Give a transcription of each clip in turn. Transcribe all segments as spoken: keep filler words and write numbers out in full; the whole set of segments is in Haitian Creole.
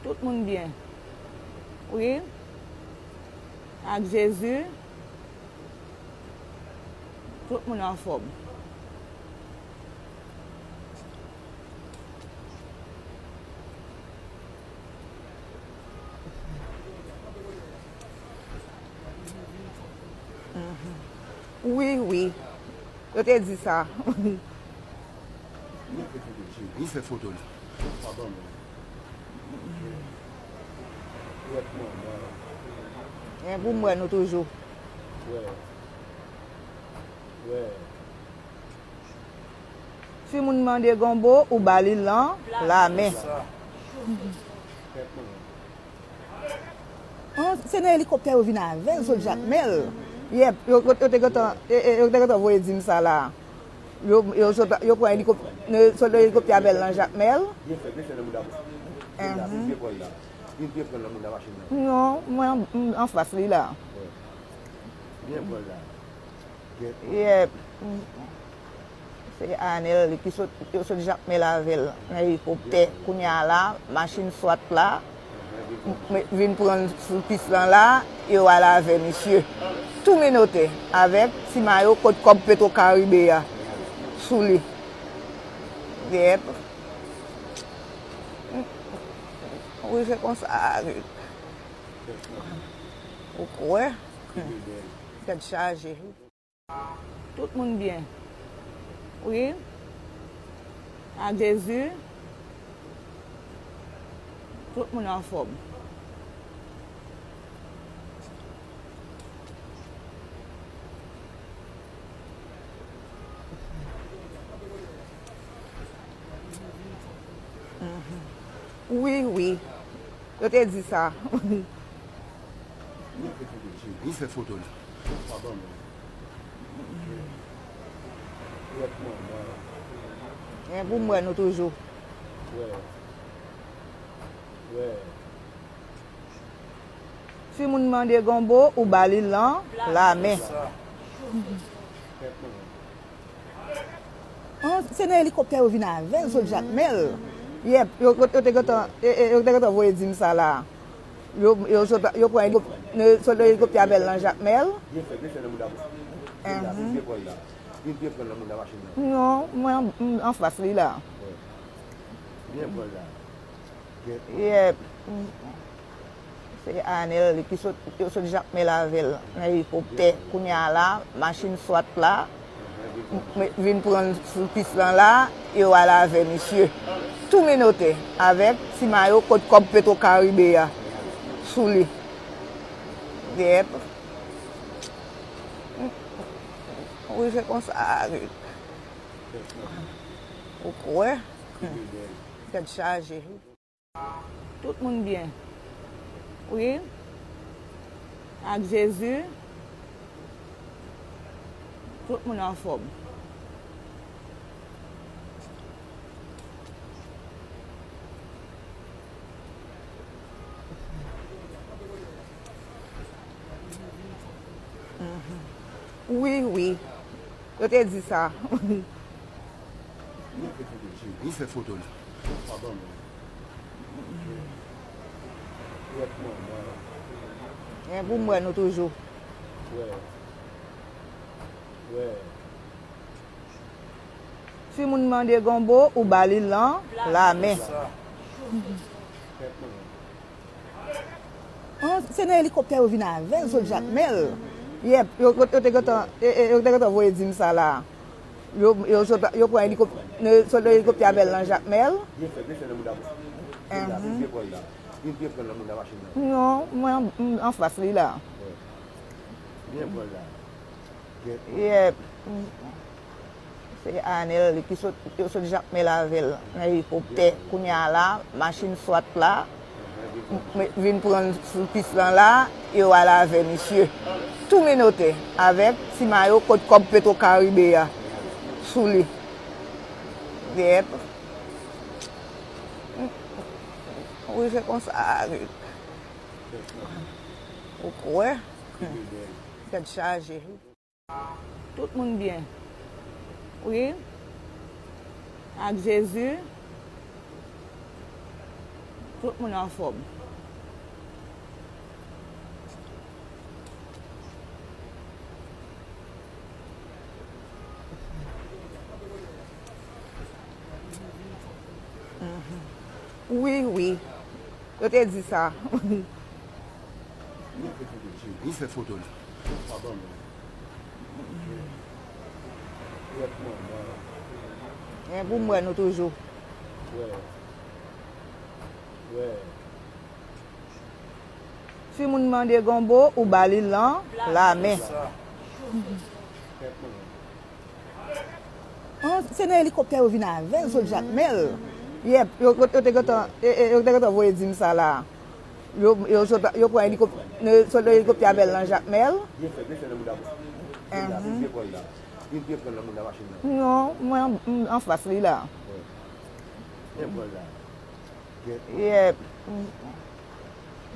Tout moun byen. Wi. Ak Jezi, tout moun anfòm. Mhm. Wi, wi. Yo te di sa. Li fè foto la. Men pou m wè nou toujou. Si moun mande gonbo, ou ba li lan lamen. An, se nan elikoptè yo vin avè l sot Jakmèl. Yèp, yo, yo, yo te gentan, e, e, yo te gentan voye di m sa la. Yo, yo sot, yo pran elikop-, yo sot nan elikoptè avè l nan Jakmèl. Mhm. Non, mwen, m, anfas li la. Yèp. Se Anèl ki sot, yo sot Jakmèl avè l nan elikoptè. Kounye a la, machin swat la, m, m, vin pran l sou pis lan la, yo al avè misye. Tou menotè, avèk ti mayo kot kòb Petro Caribe a sou li. Yèp. Wi, se konsa. Ou kwè? Tèt chaje. Tout moun byen. Wi. Ak Jezi, tout moun anfòm. Mhm. Wi, wi. Yo te di sa. Li fè foto la. Men pou m wè nou toujou. Si moun mande gonbo, ou ba li lan lamen. An, se nan elikoptè yo vin avè l sot Jakmèl. Yèp, yo, yo, yo te gentan, e, e, yo te gentan voye di m sa la. Yo, yo sot, yo pran elikop-, yo sot nan elikoptè avè l nan Jakmèl. Mhm. Non, mwen, m, anfas li la. Yèp. Se Anèl ki sot, yo sot Jakmèl avè l nan elikoptè. Kounye a la, machin swat la, m, m, vin pran l sou pis lan la, yo al avè misye. Tou menotè, avèk ti mayo kot kòb Petro Caribe a sou li. Yèp. Wi, se konsa. Ou kwè? Tèt chaje. Tout moun byen. Wi. Ak Jezi, tout moun anfòm. Mhm. Wi, wi. Yo te di sa. Li fè foto la. Men pou m wè nou toujou. Si moun mande gonbo, ou ba li lan lamen. An, se nan elikoptè yo vin avè l sot Jakmèl. Yèp, yo, yo, yo te gentan, e, e, yo te gentan voye di m sa la. Yo, yo sot, yo pran elikop-, yo sot nan elikoptè avè l nan Jakmèl. Mhm. Non, mwen, m, anfas li la. Yèp. Se Anèl ki sot, yo sot Jakmèl avè l nan elikoptè. Kounye a la, machin swat la, m, m, vin pran l sou pis lan la, yo al avè misye. Tou menotè, avèk ti mayo kot kòb Petro Caribe a sou li. Yèp. Wi, se konsa. Ou kwè? Tèt chaje. Tout moun byen. Wi. Ak Jezi, Tout moun anfòm. Mhm. Wi, wi. Yo te di sa. Vin fè foto la. Pa ban mwen. Wè pou mwen. Men pou mwen nou toujou. Wè. Wè. Si moun mande gonbo, ou ba li lan lamen. An, se nan elikoptè yo vin avè l, sot Jakmèl. Yèp, yo, yo, yo te gentan, e, e, yo te gentan voye di m sa la. Yo, yo sot, yo pran elikop-, yo sot nan elikoptè avè l nan Jakmèl. Byen fè, byen fè nan moun la. Mhm. Vin byen pran l la. Vin byen pran l nan moun la machin nan. Non, mwen an, m anfas li la. Byen pran l la. Yèp.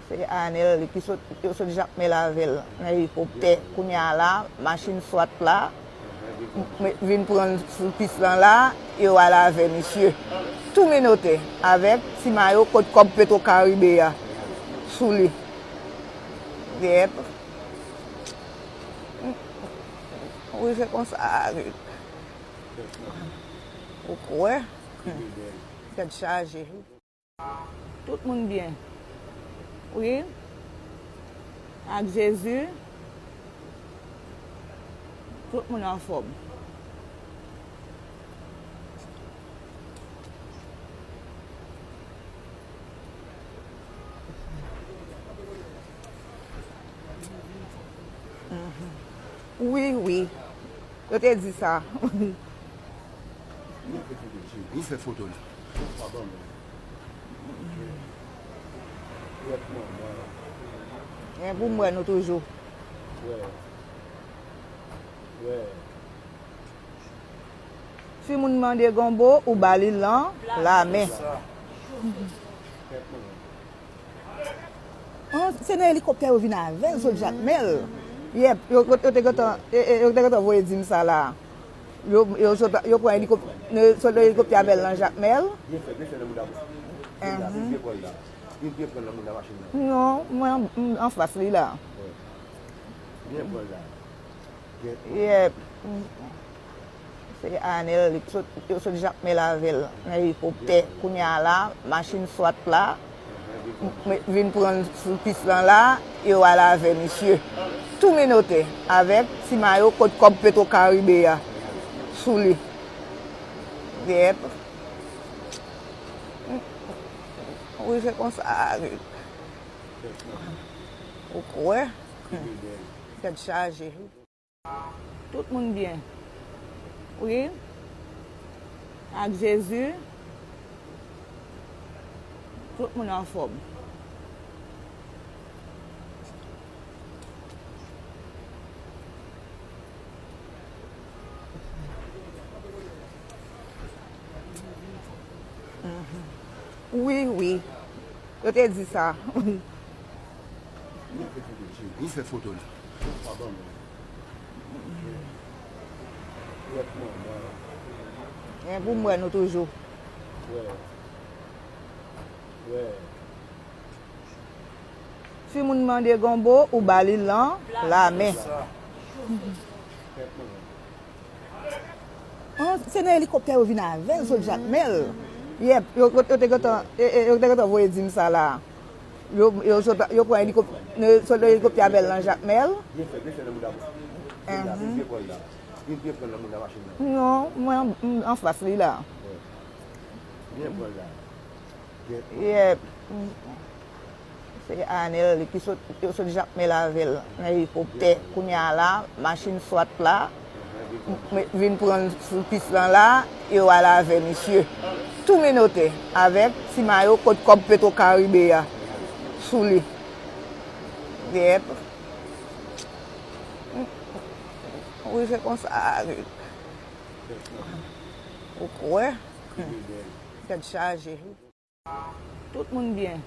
Se Anel ki sot, yo sot Jakmèl avè l nan elikoptè. Kounye a la, machin swat la, m-, vin pran l sou pis lan la, yo al avè misye. Tou menotè, avèk ti mayo kot kòb Petro Caribe a sou li. Yèp. Wi, se konsa. Ou kwè? Tèt chaje. Tout moun byen. Wi. Ak Jezi, tout moun anfòm. Mhm. Wi, wi. Yo te di sa. Vin fè foto la. Pa ban mwen. Wè pou mwen. Men pou mwen nou toujou. Wè. Wè. Si moun mande gonbo, ou ba li lan lamen. An, se nan elikoptè yo vin avè l, sot Jakmèl. Yèp, yo, yo, yo te gentan, e, e, yo te gentan voye di m sa la. Yo, yo sot, yo pran elikop-, yo sot nan elikoptè avè l nan Jakmèl. Byen fè, byen fè nan moun la. Mhm. Vin byen pran l la. Vin byen pran l nan moun la machin nan. Non, mwen an, m anfas li la. Byen pran l la. Yèp. Se Anel, li sot, yo sot Jakmèl avè l nan elikoptè. Kounye a la, machin swat la, m-, vin pran l sou pis lan la, yo al avè misye. Tou menotè, avèk ti mayo kot kòb Petro Caribe a sou li. Yèp. Wi, se konsa. Ou kwè? Tèt chaje. Tout moun byen. Wi. Ak Jezi, tout moun anfòm. Mhm. Wi, wi. Yo te di sa. Vin fè foto la. Pa ban mwen. Men pou mwen nou toujou. Wè. Wè. Si moun mande gonbo, ou ba li lan lamen. An, se nan elikoptè yo vin avè l, sot Jakmèl. Yèp, yo, yo, yo te gentan, e, e, yo te gentan voye di m sa la. Yo, yo sot, yo pran elikop-, yo sot nan elikoptè avè l nan Jakmèl. Mhm. Non, mwen an, m anfas li la. Yèp. Se Anel, li ki sot, yo sot Jakmèl avè l nan elikoptè. Kounye a la, machin swat la, m-, vin pran l sou pis lan la, yo al avè misye. Tou menotè, avèk ti mayo kot kòb Petro Caribe a sou li. Yèp. Wi, se konsa. Ou kwè? Tèt chaje. Tout moun byen.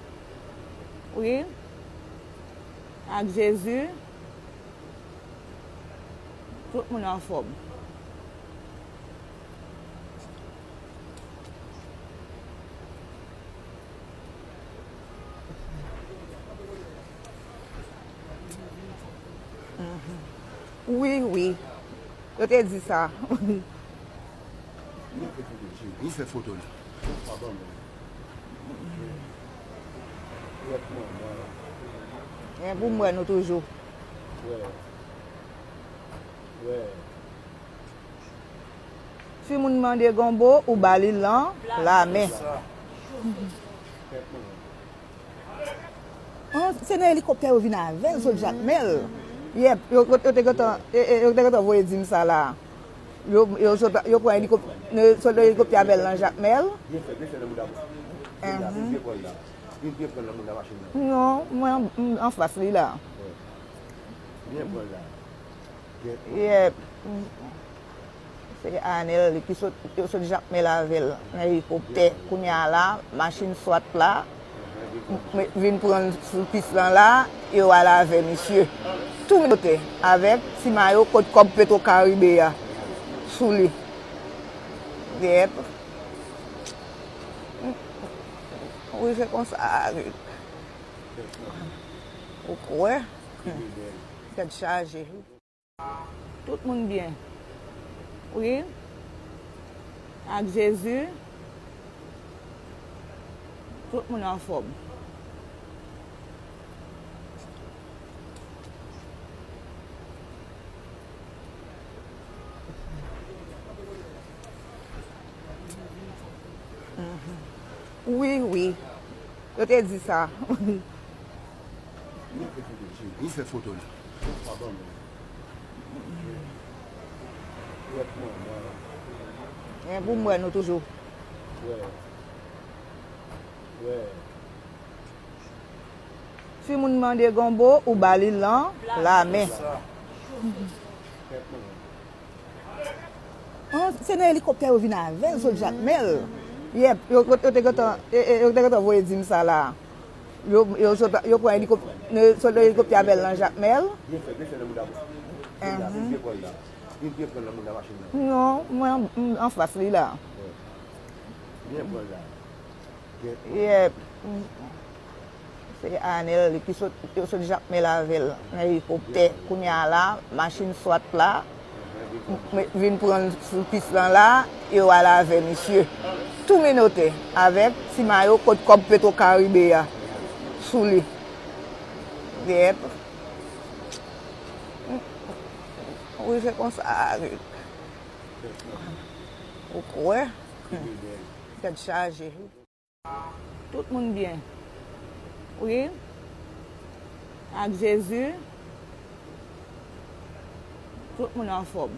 Wi. Ak Jezi, tout moun anfòm. Wi, wi. Yo te di sa. Vin fè foto, cheri. Vin fè foto la. Gen pou m wè nou toujou. Si moun mande gonbo, ou ba li lan, lamen. An, se nan elikoptè yo vin avè l sot Jakmèl. Yèp, yo, yo, yo te gentan, e, e, yo te gentan voye di m sa la. Yo, yo sot, yo pran elikop-, yo sot nan elikoptè avè l nan Jakmèl. Enhen. Non, mwen, m, anfas li la. Yèp. Se Anel ki sot, yo sot Jakmèl avè l nan elikoptè. Kounye a la, machin swat la, m-, vin pran l sou pis lan la, yo al avè misye. Tou minote avèk ti mayo kot kòb Petro Caribe a sou li. Yèp. Wi, se konsa. Ou kwè? Tèt chaje. Tout moun byen. Wi. Ak Jezi, tout moun anfòm. Wi, wi. Yo te di sa. Vin fè foto, cheri. Vin fè foto la. Gen pou m wè nou toujou. Si moun mande gonbo, ou ba li lan, lamen. An, se nan elikoptè yo vin avè l sot Jakmèl. Yèp, yo, yo, yo te gentan, e, e, yo te gentan voye di m sa la. Yo, yo sot, yo pran elikop-, yo sot nan elikoptè avè l nan Jakmèl. Enhen. Non, mwen, m, anfas li la. Yèp. Se Anel ki sot, yo sot Jakmèl avè l nan elikoptè. Kounye a la, machin swat la, m-, vin pran l sou pis lan la, yo al avè misye. Tou minote avèk ti mayo kot kòb Petro Caribe a sou li. Yèp. Wi, se konsa. Ou kwè? Tèt chaje. Tout moun byen. Wi. Ak Jezi, tout moun anfòm.